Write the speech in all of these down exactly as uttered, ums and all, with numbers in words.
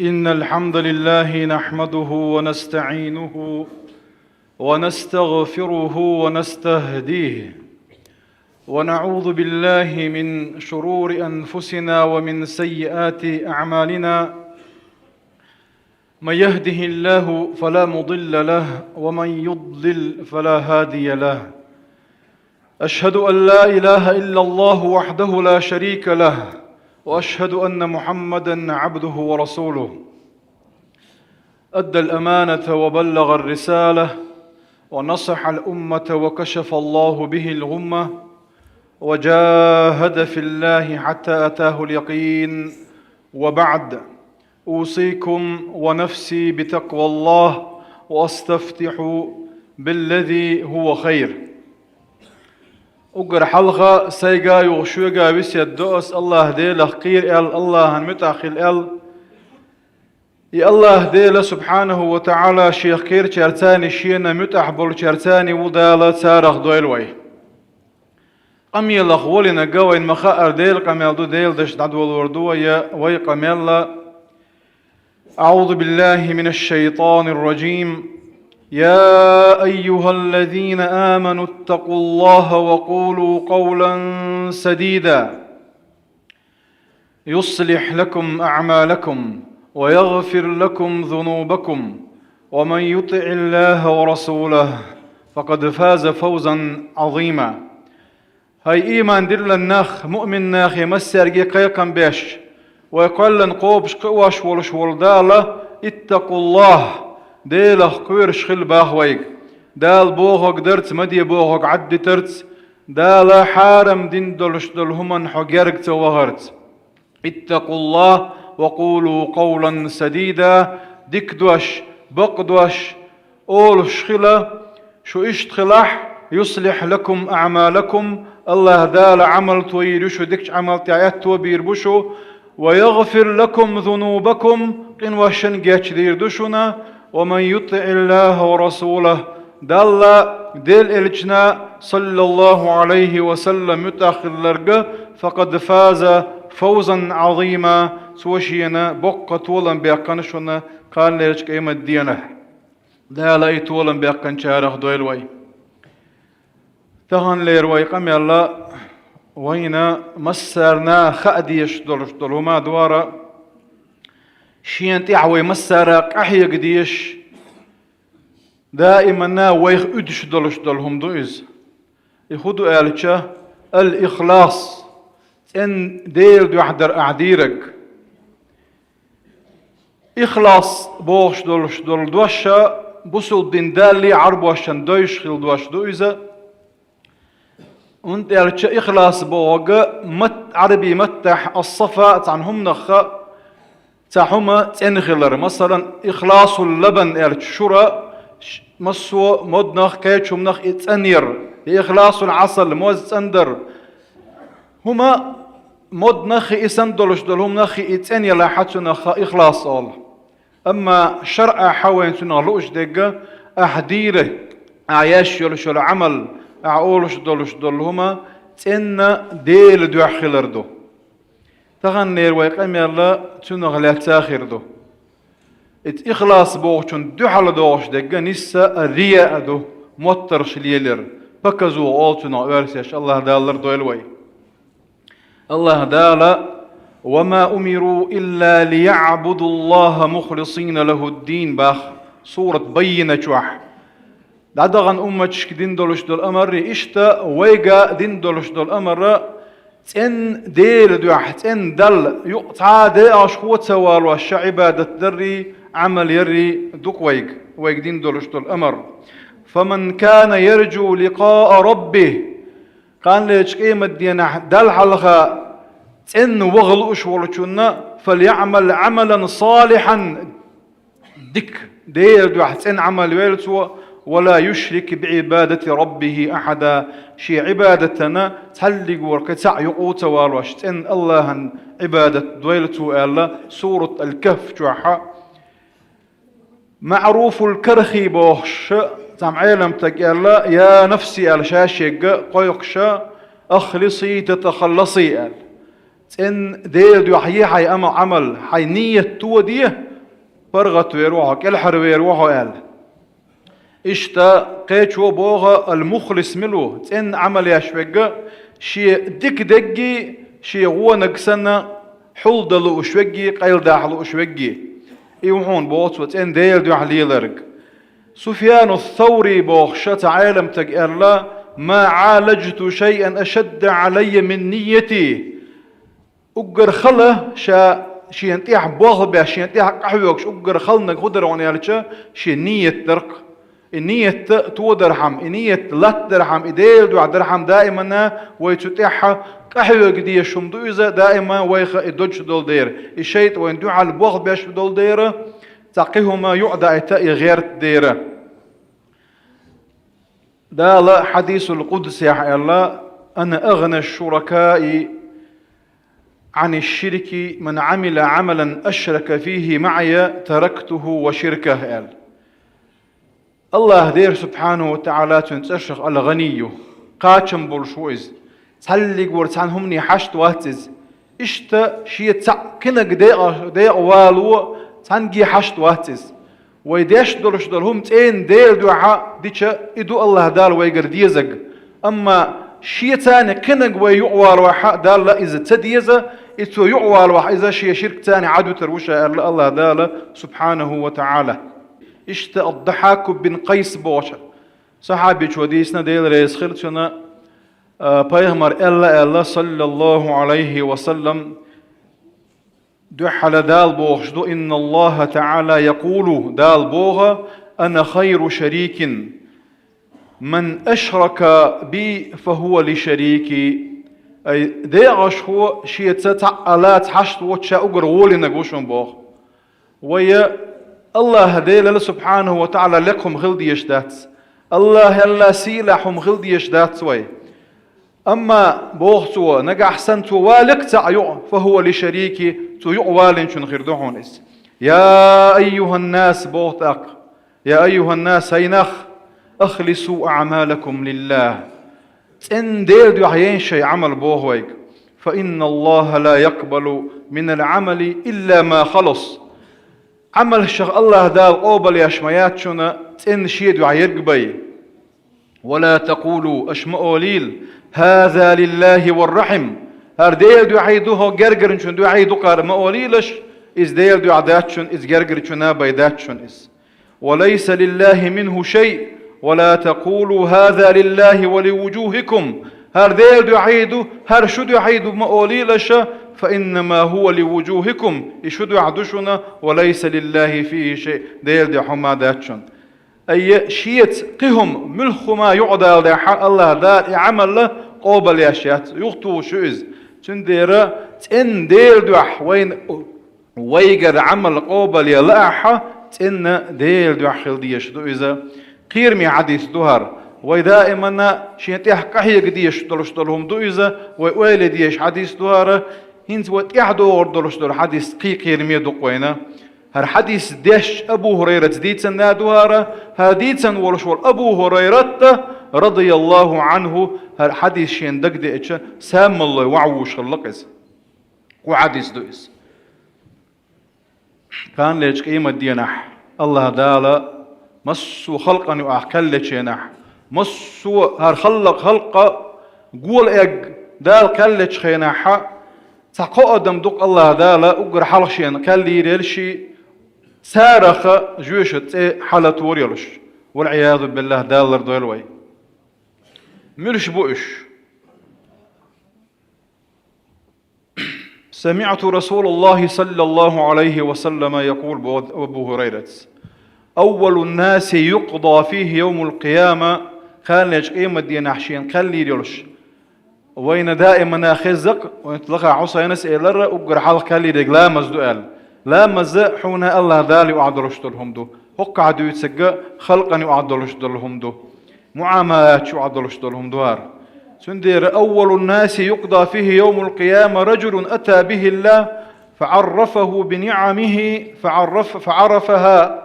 إن الحمد لله نحمده ونستعينه ونستغفره ونستهديه، ونعوذ بالله من شرور أنفسنا ومن سيئات أعمالنا. من يهده الله فلا مضل له، ومن يضلل فلا هادي له. أشهد أن لا إله إلا الله وحده لا شريك له، وأشهد أن محمدا عبده ورسوله. أدى الأمانة وبلغ الرسالة، ونصح الأمة، وكشف الله به الغمة، وجاهد في الله حتى أتاه اليقين. وبعد، أوصيكم ونفسي بتقوى الله، وأستفتح بالذي هو خير. Уггар хьалха сайга а, шуга а весет до ас, АллахӀ Делах кхера аьлла, АллахӀан муьтӀахь хила аьлла. И АллахӀ Дела, субхьанаху ва таӀала, Шех кхерачаьрца а, Шена муьтӀахь болчаьрца а ву Дала, царах дойла вай. Къамелах волинарг вайна ма-хаъара Делан къамел ду, Делан дашца дӀадолор ду вай, вай къамел. أعوذ بالله من الشيطان الرجيم. يا أيها الذين آمنوا اتقوا الله وقولوا قولا سديدا يصلح لكم أعمالكم ويغفر لكم ذنوبكم ومن يطع الله ورسوله فقد فاز فوزا عظيما. ХӀай ийман диллина нах, муъмин нахе массаьрга кхайкхам беш, вай кхоьллина кхобуш кхиош волуш волу Дала, иттакъуллахӀ, Делах кхоьруш хила боху вайга. Дала бохург дарца, ма де бохург Ӏаддитарца, Дала хьарам дина долуш долу хӀуманна хьо герга ца вахарца. اتقوا الله وقولوا قولا سديدا, дика дош, бакъ дош олуш хила, шу иштта хилахь, يصلح لكم أعمالكم, АллахӀ Дала Ӏамал тойийр ю шу, дикачу Ӏамал тӀехь аьтто бийр бу шу, ويغفر لكم ذنوبكم, къиношна гечдийр ду шуна, ومن يطع الله ورسوله, Далла, Делан элчана, саллаллаху Ӏалайхи ва саллам, муьтӀахь хилларг, فقد فاز فوزا عظيما, цо шена боккха толам баьккхина шуна кханлерчу къематденахь. Дала и толам баьккхинчарах дойла вай. Таханлера вай къамел вайна массарна хаа дезаш долуш долу хӀума ду хӀара, шена тӀехь вай массара къахьега дезаш, даиманна вайх уьдуш долуш долу хӀума ду иза. И хӀун ду аьлча, ал-ихлас, цӀенна Делан дуьхьа дар ахь дийраг. Ихлас бохуш долуш долу дош бусулба дин даллий, Ӏарбошна дойуш хилла дош ду иза. ХӀунда аьлча ихлас бохург мат-, Ӏарбий маттахь ас-сафа, цхьана хӀуманах цхьа хӀума цӀена хилар. Масалан, ихласул лабан аьлча шура, ш-, массо а моднах, кхечу хӀуманах и цӀанъяр. И ихласул Ӏасал, моз цӀандар. ХӀума моднах и санна долуш долу хӀуманах и цӀена ялахь, цунах ихлас олу. Амма шарӀахь вайна цунах лууш дерг, ахь дийр, ахь еш йолуш йолу Ӏамал, ахь олуш долуш долу хӀума цӀенна Делан дуьхьа хилар ду. Таханлера вай къамел цунах лаьцна хир ду. Иза ихлас бохучун дуьхьал догӀуш дерг нисса а рияъ а ду, моттаргӀаш лелар, показуха олу цунах оьрсаша, АллахӀ Дала лардойла вай. АллахӀ Дала: «وما أمروا إلا ليعبدوا الله مخلصين له الدين», бах сурат Баййина чохь. ДӀадахана умматашка дина долуш долу амарра иштта, вайга дина долуш долу амарра, цӀенна Делан дуьхьа, цӀенна Далла, юкъа цхьа а декъашхо ца валош, ша Ӏибадат даррий, Ӏамал яррий ду-кх вайга, вайга дина долуш долу амар. «فمن كان يرجو لقاء ربه», кханлерчу къематденахь Далла хьалха цӀенна ваха лууш волчунна, «فليعمل عملا صالحا», дика, Делан дуьхьа цӀена Ӏамал йойла цо, «ولا يشرك بعبادة ربه أحدا», шен Ӏибадатана цхьаллиг вара кхин цхьаъ юкъа ца валош, цӀенна АллахӀан Ӏибадат дойла цо аьлла, сурат Ал-Кахф чохь. МаӀруфул Кархи бохуш цхьа Ӏеламстаг аьлла, «يا نفسي», аьлла, ша шега кхойкхуш, «أخلصي تتخلصي», аьлла. ЦӀенна Делан дуьхьа е хьайн ама-, Ӏамал, хьайн ният тоде, паргӀатвер ву хьо, кӀелхьарвер ву хьо аьлла. Иштта кхечо боху, ал-мухлис мила ву, цӀена Ӏамал еш верг, шен дика дерг, шен вониг санна, хьулда лууш верг, къайладахьа лууш верг. И ву хьуна боху цо цӀена Делан дуьхьа леларг. Суфьяну Саври бохуш цхьа Ӏеламстага аьлла: «Ма Ӏалажту шайъан ашадда Ӏалайя мин ниййяти». Уггар хала ша шена тӀехь болх беш, шена тӀехь къахьоьгуш, уггар халаниг хӀун дара хьуна аьлча, шен нийят дара-кх. И нийят тодархьама, и нийят латтадархьама, и Делан дуьхьа дархьама даимана вай цу тӀехь къахьоьга дезаш хӀума ду иза, даиман вайх и додуш долу дера, и шайтӀа вайна дуьхьал болх беш долу дера, цхьа кхин хӀума юкъадаийта и гӀерта дера. Дала хьадисул къудсехь аьлла: «Ана агӀна шуракаи Ӏани ширки, ман Ӏамила Ӏамалан ашрака фихи маӀая, тарактуху ва ширках», аьлла. АллахӀ дера, субхьанаху ва таӀала, цуьнан цӀершах ал-ГӀанийю, кхачам болуш ву иза. Цхьаллиг вара цхьана хӀумане хьашт вац иза. Иштта шен цхьаъ кхиниг декъа-, декъа вало цхьаьнгге хьашт вац иза. Вай деш долуш долу хӀума цӀена Делан дуьхьа дича, и ду АллахӀ Дала вайгара дезаг. Амма шен царна кхиниг вай юкъавалавахь а, Далла иза ца деза, и цо юкъавалавахь, иза шен ширк царна Ӏадвитар ву ша аьлла АллахӀ Дала, субхьанаху ва таӀала. Иштта Ад-Дахьаку бин Къайс бохучу сахьабичо дийцина, Дела реза хила цунна, а, пайхамар аьлла аьлла, саллаллаху Ӏалайхи ва саллам, дуьххьала Дала бохуш ду: «Инна Аллаха таӀала якъулу», Дала боху: «Ана хайру шарикин, ман ашрака би, фа хӀува ли шарики». Ай, декъашхо шеца цхьаъ а лаца хьашт воцуш ша уггар гӀолинарг ву шуна боху. Вай АллахӀ Делала, субхьанаху ва таӀала, лекха хӀума хила дезаш дац. АллахӀелла сийлахь хӀума хила дезаш дац вай. Амма, боху цо, нагахь санна цо вале-кх цхьаъ юкъа, фа хӀува ли шарики, цо юкъа валинчун хир ду хьуна иза. Я айюханнас, боху тӀаккха. Я айюханнас, хӀай нах, ахлису аъмалакум лиллах. ЦӀена Делан дуьхьа яйна шайн Ӏамал, боху вайга. Фа инна Аллаха ла якъбалу минал Ӏамали илла ма халас. Ӏамалшах АллахӀ Дала къобал еш ма яц шуна, цӀена Шен дуьхьа ерг бай. «Ва ла такъулу», аша ма олийла: «ХӀаза лиллахи варрахьим». ХӀара Делан дуьхьий ду, хӀокху гергарчун дуьхьий ду-кх хӀара, ма олийла аша, иза Делан дуьхьа дац шуна, иза гергарчунна бай дац шуна иза. «Ва лайса лиллахи минху шай». «Ва ла такъулу: ХӀаза лиллахи ва ли вужухикум». ХӀара Делан дуьхьий ду, хӀара шу дуьхьий ду, ма олийла аша, «фа иннама хӀува ли вужухикум», и шу дуьхьа ду шуна, «ва лайса лиллахи фихи шай», Делан дуьхьа хӀума дац шуна. Айя, шеца кхин хӀума, муьлхха хӀума юкъадала дехьа, АллахӀ Дала и Ӏамал къобал еш яц, юхатухуш ю иза. Цундела цӀена Делан дуьхьа вайна, вайгара Ӏамал къобал ян лаахь, цӀена Делан дуьхьа хила дезаш ду иза. Кхераме хьадис ду хӀара. Вай даимана шен тӀехь къахьега дезаш долуш долу хӀума ду иза, вай ойла дезаш хьадис ду хӀара. ХӀинца вай тӀехь догӀур долуш долу хьадис кхин кхераме ду-кх вайна. ХӀара хьадис деш Абу ХӀурайрата дийцина ду хӀара, хӀара дийцина волуш волу Абу ХӀурайрат, радияллаху Ӏанху, хӀара хьадис шена дагадеача, самаллой ваӀ вуш хилла-кх иза. Кху хьадис ду иза. Кханалерчу къематденахь АллахӀ Дала массо а халкъана юкъахь кхел ечу хенахь, массо а хӀара халла-, халкъа гола эгга Дала кхел ечу хенахь, цхьа кхо адам ду-кх АллахӀ Дала уггар хьалха шена кхел йийр елла ши, царах жоьжахатин цӀе хьалатор йолуш. Вал-Ӏиязу биллахӀ, Дала лардойла вай. Муьлш бу уьш? «СамиӀту Расулаллахи саллаллаху Ӏалайхи ва саллама якъул», боху Абу ХӀурайрас: «Аввалун-наси юкъда фихи явмал-къияма», кханалерчу къематденахь шена кхел йийр йолуш. Вайна даимана хезза-кх, вайн лаха Хьусайнас элира, уггар хьалха кхел йийриг ламаз ду аьлла. Ламаз хьуна АллахӀ Дала юкъахь долуш долу хӀума ду. ХӀокхахь дуьйцург халкъана юкъахь долуш долу хӀума ду. МуӀамалаташ юкъахь долуш долу хӀума ду хӀара. Цундела: «Аввалун-наси юкъда фихи явмал-къияма ражулун ата бихилла, фаӀаррафаху биниӀамихи, фаӀарраф-, фаӀаррафаха».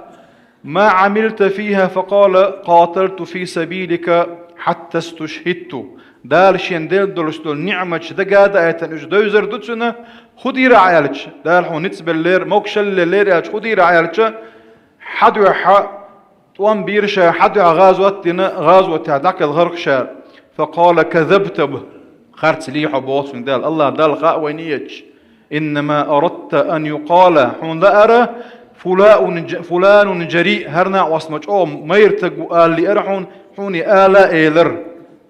«Ма Ӏамилта фиха?» «Факъала: къаталту фи сабилика, حتى استشهدت. Дала шен делла долуш долу ниъматаш дага а даийтина уьш девзар ду цуьнан, хӀун дийр ахь аьлча, Дала хьуна ницкъ беллера, могушалла леллера аьлча, хӀун дийр ахь аьлча, хьан дуьхьа тӀом бийра ша, хьан дуьхьа гӀазот дина, гӀазотехь дӀакхелхира ша. فقال: كذبت. Харцлий хьо, боху цуьнга Дала. АллахӀ Далла хаьа вайн нияташ. إنما أردت أن يقال, хьуна лаьара, фулаун дж-, фуланун джариъ, хӀара накъост ма чӀогӀа майра стаг ву ала лиара хьуна, хьуна и ала а элира.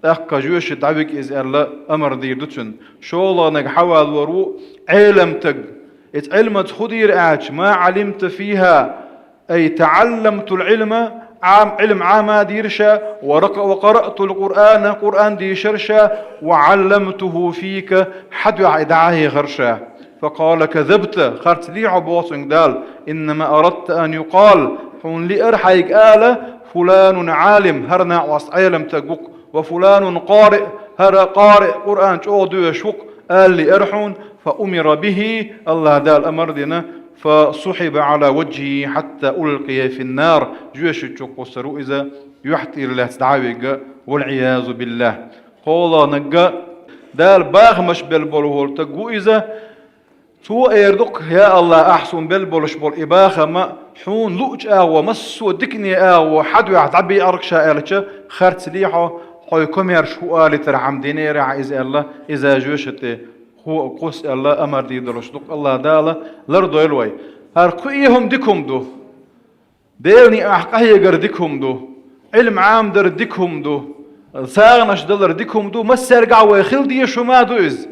ТӀаккха жоьжахате дӀавига иза аьлла, амар дийр ду цуьнан. ШолгӀаниг хьавалор ву Ӏелам стаг. Иза Ӏилмаца хӀун дийр аьлча, ما علمت فيها, أي تعلمت العلم, Ӏам-, Ӏилма Ӏама дийра ша, ورق-, وقرأت القرآن, Къуръан дийшира ша, وعلمته فيك, хьан дуьхьа и дӀахьехира ша. فقال: كذبت, харцлий хьо, боху цуьнга Дала. إنما أردت أن يقال, хьуна лиара хьайга ала, فلان عالم, хӀара накъост Ӏелам стаг ву-кх, وفلان قارئ, хӀара къариъ, Къуръан чӀогӀа доьшуш ву-кх, ала лиара хьуна. فأمر به, АллахӀ Дала амар дина, فسحب على وجهه حتى ألقي في النار, жоьжахати чу кхуссур ву иза, юьхь тӀера лаьцна дӀа а вига, والعياذ بالله. КхоалгӀаниг, Дала бахамаш белла болу волу стаг ву иза, цо эр ду-кх: «Я АллахӀ, ахь суна белла болуш болу и бахам хьуна луъучу агӀор, массо а дикане агӀор хьан дуьхьа дӀабеара-кх ша», аьлча, харцлий хьо, хьо комаьрша хӀун алийтархьама динера ахь иза аьлла, иза жоьжахате хӀу а кхуссу аьлла, амар дийр долуш ду-кх. АллахӀ Дала лардойла вай. ХӀара кху а хӀума дика хӀума ду. Делан некъахь къахьегар дика хӀума ду. Ӏилма Ӏамадар дика хӀума ду. СагӀанаш далар дика хӀума ду. Массаьргахь вай хила дезаш хӀума а ду иза.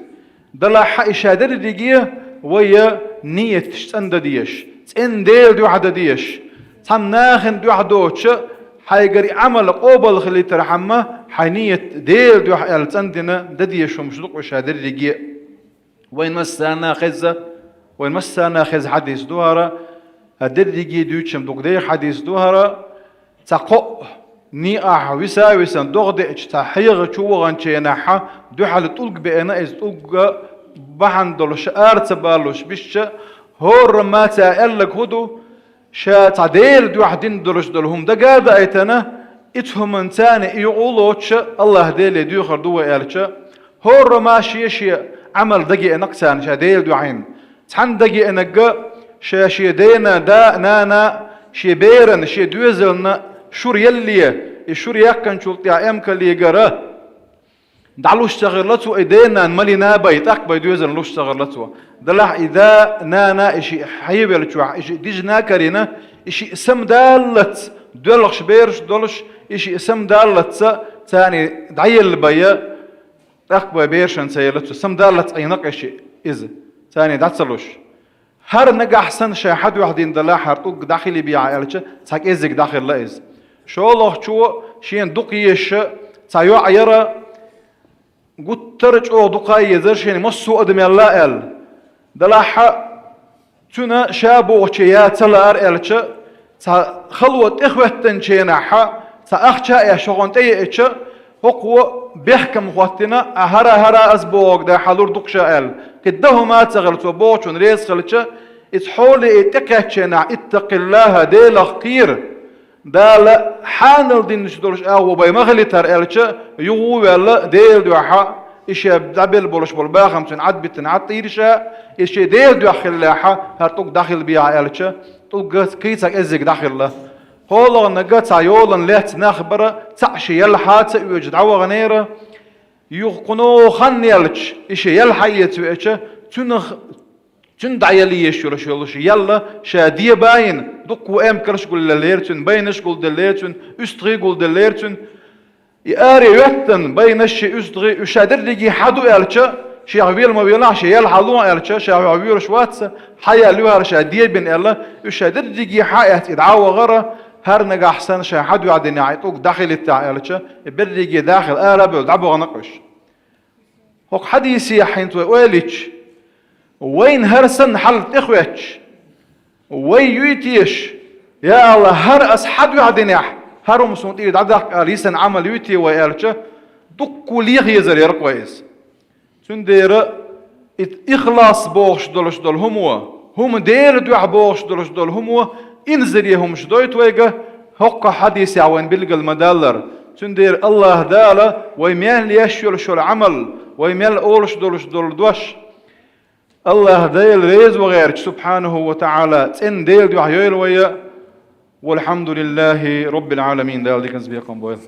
Делахь а и ша дерриге вай нияташ цӀена дан дезаш, цӀена Делан дуьхьа дан дезаш. Цхьана нахана дуьхьа доцуш, хьайгара и Ӏамал къобал хилийтархьама, хьайн ният Делан дуьхьа аьлла цӀена дина дан дезаш хӀумаш ду-кх уьш ша дерриге а. Вайн массарна хеза, вайн массарна хеза хьадис ду хӀара, хӀара дерриге а дуьйцуш-м дукха дайх хьадис ду хӀара, цхьа кхоъ некъахь виса а висина, догӀа деъча, цхьа хьегӀа чу ваханчу хенахь дуьхьал тӀулг беана, иза тӀулг бахьана долуш ара ца балалуш бисча, хӀорамма цара аьлларг хӀун ду, ша цхьа Делан дуьхьа дина долуш долу хӀума дага а даийтина, и цу хӀуманца и юкъа лоцуш АллахӀ Деле доьхур ду вай аьлча, хӀорамма шен-шен Ӏамал дагеана-кх царна ша Делан дуьхьа дина. Цхьанна дагеанарг ша шен дена, да а, нана а, шен берана, шен доьзална шура ялале, и шура яьккхинчул тӀаьхьа эмкаллигара дӀалуш ца хилла цо, и дена-нана малийна а бай, тӀаккха бай доьзална луш ца хилла цо. Делахь и да а, нана а и шиъ хьевеллачохь, и шиъ дижина а карийна, и шиъ самадаллалц, доьлхуш бераш долуш, и шиъ самадаллалц царна дӀаелла бай, тӀаккха бай берашна ца елла цо, самадаллалц Ӏийна-кх и шиъ иза, царна дӀа ца луш. ХӀара нагахь санна ша хьан дуьхьа дина делахь, хӀара тӀулг дӀахилийбехьа аьлча, цхьа кӀеззиг дӀахилла иза. ШолгӀачо шена дукха езаш цхьа йоӀ яра, гуттар а чӀогӀа дукха а езара шена массо а адамел а аьлла. Делахь а цуьнан ша бохуче ян ца лаьара аьлча, цхьа хало тӀехӀоьттинчу хенахь, цхьа ахча а эшна хӀокхунна тӀееъча, хӀокхо бехкам хӀоттийна, а хӀара, хӀара ас бохург да, хьан лур ду-кх ша аьлла. Кхин дан хӀума а ца хилла, цо бохучунна реза хилча, иза хьоле и тӀекхаьччу хенахь: اتق الله, Делах кхера, Дала хьанал динчу долуш агӀо бай ма хилийтара аьлча, юха а ваьлла, Делан дуьхьа и ша дӀабелла болуш болу бахам цуьнан Ӏад битина Ӏад тӀийра ша, и шен Делан дуьхьа хиллехь, хӀара тӀулг дӀахилбехьа аьлча, тӀулг кхин а цхьа кӀеззиг дӀахилла. КхоалгӀаниг цхьа йолана лаьцна нах бара, цхьаъ шен ялхьа а ца оьцуш дӀаваханера, юха кхуьнан хан яьлча, и шен ял хьаэца веача, цуьнан, цуьнан дӀаяла езаш йолуш йолуш ял ша дебайина, дуккха а эмкалш гулделлера цуьнан, байнаш гулделлера цуьнан, уьстагӀий гулделлера цуьнан. И аре йоьттина, байнаш а, уьстагӀий а, уьш ша дерриге хьан ду аьлча, шех вела ма велахь, шен ял хьалон аьлча, ша хьох воьлуш вац, хьан ял ю хӀара ша дебина аьлла, уьш ша дерриге хьан а эцна и дӀа а вахара, хӀара нагахь санна ша хьан дуьхьа динехь, и тӀулг дӀахилийтахь аьлча, и берриге дӀахилла ара а бевлла дӀабахана-кх уьш. ХӀокху хьадисехь хӀинца вай ойла йича, вайна хӀара санна хьал тӀехӀоьттича, вай юй теша, я АллахӀ, хӀара ас хьан дуьхьа динехь, хӀара хӀума суна тӀера дӀадаккха ала йисина Ӏамал юй те вай аьлча, дуккха а леха езар яра-кх вай иза. Цундела и ихлас бохуш долуш долу хӀумо, хӀума Делан дуьхьа бохуш долуш долу хӀумо, инзаре хӀумаш дойту вайга, хӀокху хьадисехь вайна билгал ма-даллара. Цундела АллахӀ Дала вай мел еш йолуш йолу Ӏамал, вай мел олуш долуш долу дош, АллахӀ Дела реза ван гӀерташ, субхьанаху ва таӀала, цӀена Делан дуьхьа йойла вай. Валхьамдулиллахи роббил Ӏаламин, Дала диканца бекхам бойла.